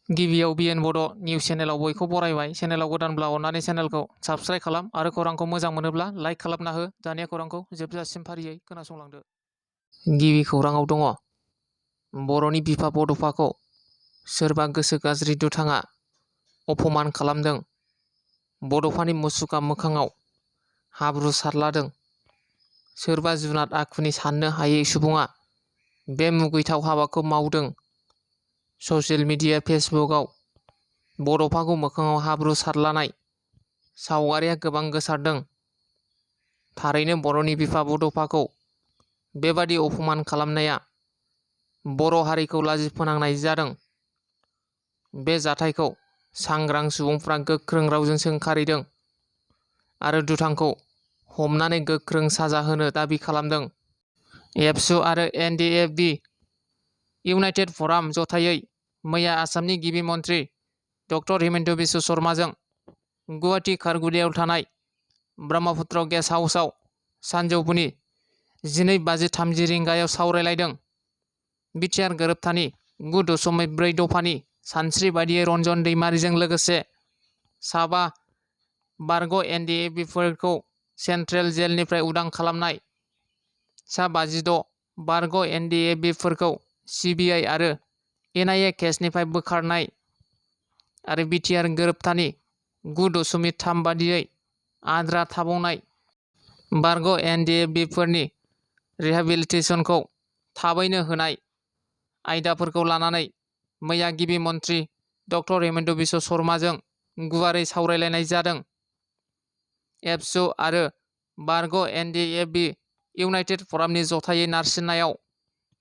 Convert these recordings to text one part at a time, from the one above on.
गिबियाव बिएन बड' निउस चेनेलाव बयखौ बरायबाय। चेनेलाव गोदानब्ला अननानै चेनेलखौ साबस्क्राइब खालाम आरो खौरांखौ मोजां मोनोब्ला लाइक खालामना हो। दानिया खौरांखौ जोबजासिम फारियै खोनासंलांदो। गिबि खौराङाव दङ। बर'नि बिफा बड'फाखौ सोरबा गोसो गाज्रि दुथाङा अपमान खालामदों। बड'फानि मुसुखा मोखाङाव हाब्रु सारलादों। सोरबा जुनाद आखुनि साननो हायै सुबुङा बे मुगैथाव हाबाखौ मावदों। ससियेल मिडिया फेसबुकआव बड'फाखौ मोखाङाव हाब्रु सारलानाय सावगारिया गोबां गोसारदों। थारैनो बर'नि बिफा बड'फाखौ बेबादि अपमान खालामनाया बर' हारिखौ लाजि फोनांनाय जादों। बे जाथायखौ सांग्रां सुबुंफ्रा गोख्रों रावजों सोंखारिदों आरो दुथांखौ हमनानै गोख्रों साजा होनो दाबि खालामदों। एबसु आरो एनडिएफबि इउनाइटेड फराम जथायै मैया आसामनि गिबि मन्थ्रि डक्टर हिमन्त बिश्व शर्माजों गुवाहाटी खारगुलियाव थानाय ब्रह्मपुत्र गेस्ट हाउसआव सानजौफुनि 12:30 रिंगायाव सावरायलायदों। बिटिआर गोरोबथानि 9.4 दफानि सानस्रि बायदियै रन्जन दैमारिजों लोगोसे साबा बारग' एनडिएफबिफोरखौ सेन्ट्रेल जेलनिफ्राय उदां खालामनाय, सा 56 बारग' एनडिएफबिफोरखौ सिबिआइ आरो एनआइए केसनिफ्राय बोखारनाय आरो बिटिआर गोरोबथानि 9.3 बादियै आद्रा थाबावनाय बारग' एनडिएफबिफोरनि रिहेबिलिटेसनखौ थाबैनो होनाय आयदाफोरखौ लानानै मैया गिबि मन्थ्रि डक्टर हिमन्त बिश्व शर्माजों गुवारै सावरायलायनाय जादों। एबसु आरो बारग' एनडिएफबि इउनाइटेड फरामनि जथायै नारसिननायाव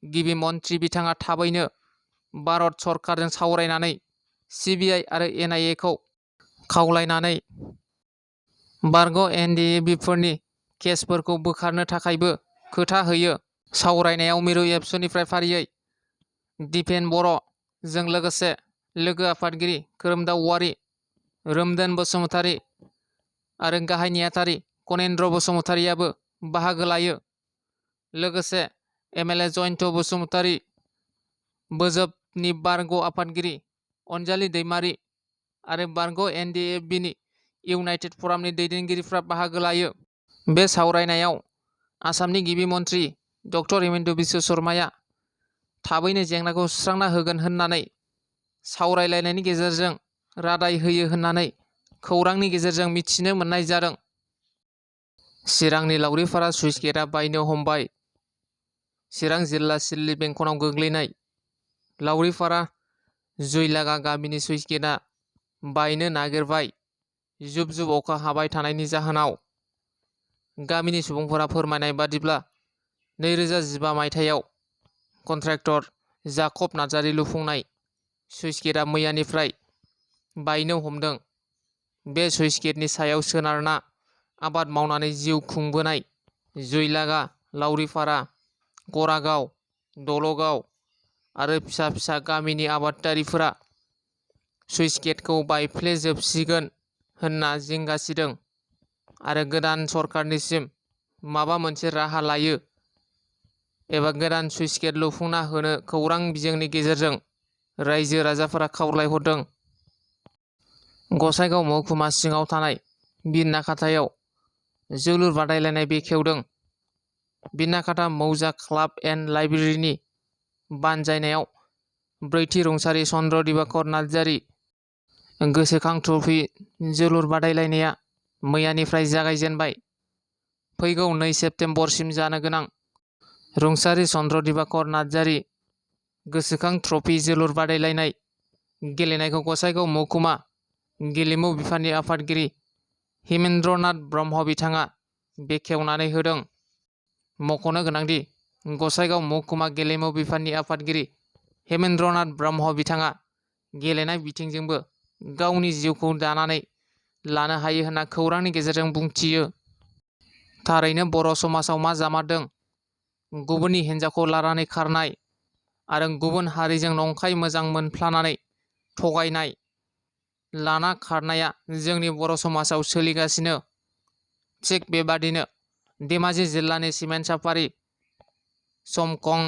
गिबि मन्थ्रि बिथाङा थाबैनो भारत सरकारजों सावरायनानै सिबिआइ आरो एनआइएखौ खावलायनानै बारग' एनडिएफबिफोरनि केसफोरखौ बोखारनो थाखायबो खोथा होयो। सावरायनायाव मिरु एबसुनिफ्राय फारियै दिपेन बर' जों लोगोसे लोगो आफादगिरि खोरोमदाव औवारी, रोमदोन बसुमतारी आरो गाहाय नेहाथारि कनेन्द्र बसुमतारीयाबो बाहागो लायो। लोगोसे एमएलए जयन्त बसुमतारी, बोजोबनि बारग' आफादगिरि अनजालि दैमारी आरो बारग' एनडिएफबिनि इउनाइटेड फरामनि दैदेनगिरिफ्रा बाहागो लायो। बे सावरायनायाव आसामनि गिबि मन्थ्रि डक्टर हिमन्त बिश्व शर्माया थाबैनो जेंनाखौ सुस्रांना होगोन होननानै सावरायलायनायनि गेजेरजों रादाय होयो होननानै खौरांनि गेजेरजों मिथिनो मोननाय जादों। चिरांनि लावरिपारा सुइस गेटआ बायनो हमबाय। चिरां जिल्ला सिडली बेंखनाव गोग्लैनाय लावरिपारा जुइलागा गामिनि सुइस गेटआ बायनो नागिरबाय। जुब जुब अखा हाबाय थानायनि जाहोनाव गामिनि सुबुंफोरा फोरमायनाय बादिब्ला 2015 मायथाइयाव कन्ट्रेक्टर जाकब नार्जारि लुफुंनाय सुइस गेटआ मैयानिफ्राय बायनो हमदों। बे सुइस गेटनि सायाव सोनारना आबाद मावनानै जिउ खुंबोनाय जुइलागा, लावरिपारा, गरागाव, दलगाव आरो फिसा फिसा गामिनि आबादारिफोरा सुइस गेटखौ बायफ्लेजोबसिगोन होनना जिंगासिदों आरो गोदान सरकारनिसिम माबा मोनसे राहा लायो एबा गोदान सुइस गेट लुफुंना होनो खौरां बिजोंनि गेजेरजों रायजो राजाफोरा खावलायहरदों। गसाइगाव महकुमा सिङाव थानाय बिनाखाथायाव जोलुर बादायलायनाय बेखेवदों। बिनाखाथा मौजा क्लाब एन्ड लाइब्रेरिनि बानजायनायाव ब्रैथि रुंसारि चन्द्र दिबाकर नार्जारि गोसोखां ट्रफी जोलुर बादायलायनाया मैयानिफ्राय जागायजेनबाय। फैगौ 2 सेप्तेम्बरसिम जानो गोनां रुंसारि चन्द्र दिबाकर नार्जारि गोसोखां ट्रफी जोलुर बादायलायनाय गेलेनायखौ गसाइगाव महकुमा गेलेमु बिफाननि आफादगिरि हिमेन्द्र नाथ ब्रह्म बिथाङा बेखेवनानै होदों। मख'नो गोनांदि गसाइगाव महकुमा गेलेमु बिफाननि आफादगिरि हिमेन्द्र नाथ ब्रह्म बिथाङा गेलेनाय बिथिंजोंबो गावनि जिउखौ दानानै लानो हायो होनना खौरांनि गेजेरजों बुंथियो। थारैनो बर' समाजाव मा जामारदों? गुबुननि हिन्जावखौ लानानै खारनाय आरो गुबुन हारिजों नंखाय मोजां मोनफ्लानानै थगायनाय लाना खारनाया जोंनि बर' समाजाव सोलिगासिनो। थिग बेबादिनो धेमाजि जिल्लानि सिमेन्टसापरि समकं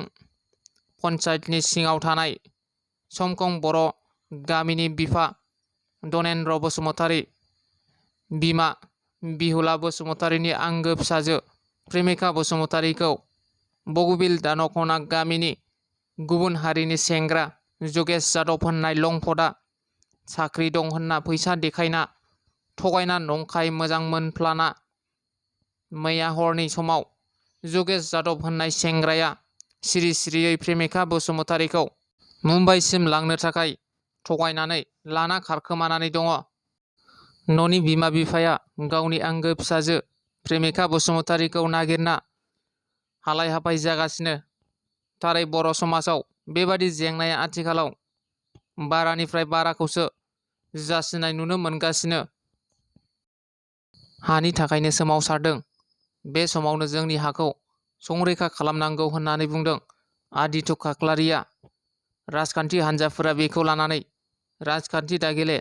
पन्चायतनि सिङाव थानाय समकं बर' गामिनि बिफा दनेन्द्र बसुमतारी, बिमा बिहुला बसुमतारीनि आंगो फिसाजो प्रेमिका बसुमतारीखौ बगुबिल दानख'ना गामिनि गुबुन हारिनि सेंग्रा जगेश जादब होननाय लंफदा साख्रि दं होनना फैसा देखायना थगायना नंखाय मोजां मोनफ्लाना मैया हरनि समाव जगेश जादब होननाय सेंग्राया सिरि सिरियै प्रेमिका बसुमतारीखौ मुम्बाइसिम लांनो थाखाय थगायनानै लाना खारखोमानानै दङ। न'नि बिमा बिफाया गावनि आंगो फिसाजो प्रेमिका बसुमतारीखौ नागिरना हालाय हाफाय जागासिनो। थारै बर' समाजाव बेबादि जेंनाया आथिखालाव बारानिफ्राय बाराखौसो जासिनाय नुनो मोनगासिनो। हानि थाखायनो सोमावसारदों। बे समावनो जोंनि हाखौ संरैखा खालामनांगौ होननानै बुंदों आदित्य खाख्लारिया। राजखान्थि हान्जाफोरा बेखौ लानानै राजखान्थि दागेले,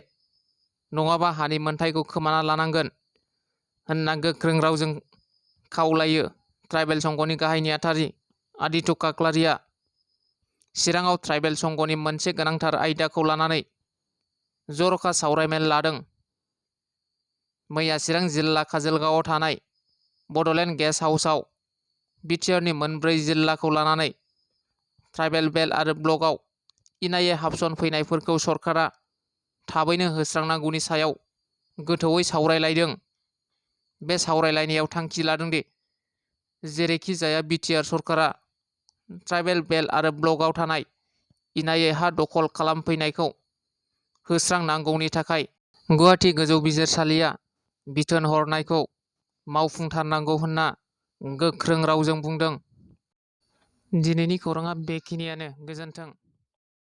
नङाबा हानि मोन्थाइखौ खोमाना लानांगोन होनना गोख्रों रावजों खावलायो ट्राइबेल संघनि गाहाय नेहाथारि आदित्य खाख्लारिया। चिराङाव ट्राइबेल संघनि मोनसे गोनांथार आयदाखौ लानानै जर'खा सावरायमेल लादों। मैया चिरां जिल्ला काजोलगावआव थानाय बड'लेण्ड गेस्ट हाउसआव बिटिआरनि मोनब्रै जिल्लाखौ लानानै ट्राइबेल बेल्ट आरो ब्लकआव इनायै हाबसनफैनायफोरखौ सरकारा थाबैनो होस्रांनांगौनि सायाव गोथौयै सावरायलायदों। बे सावरायलायनायाव थांखि लादोंदि जेरैखि जाया बिटिआर सरकारा ट्राइबेल बेल्ट आरो ब्लकआव थानाय इनायै हा दखल खालामफैनायखौ होस्रांनांगौनि थाखाय गुवाहाटि गोजौ बिजिरसालिया बिथोन हरनायखौ मावफुंथारनांगौ होनना गोख्रों रावजों बुंदों। दिनैनि खौराङा बेखिनियानो। गोजोन्थों।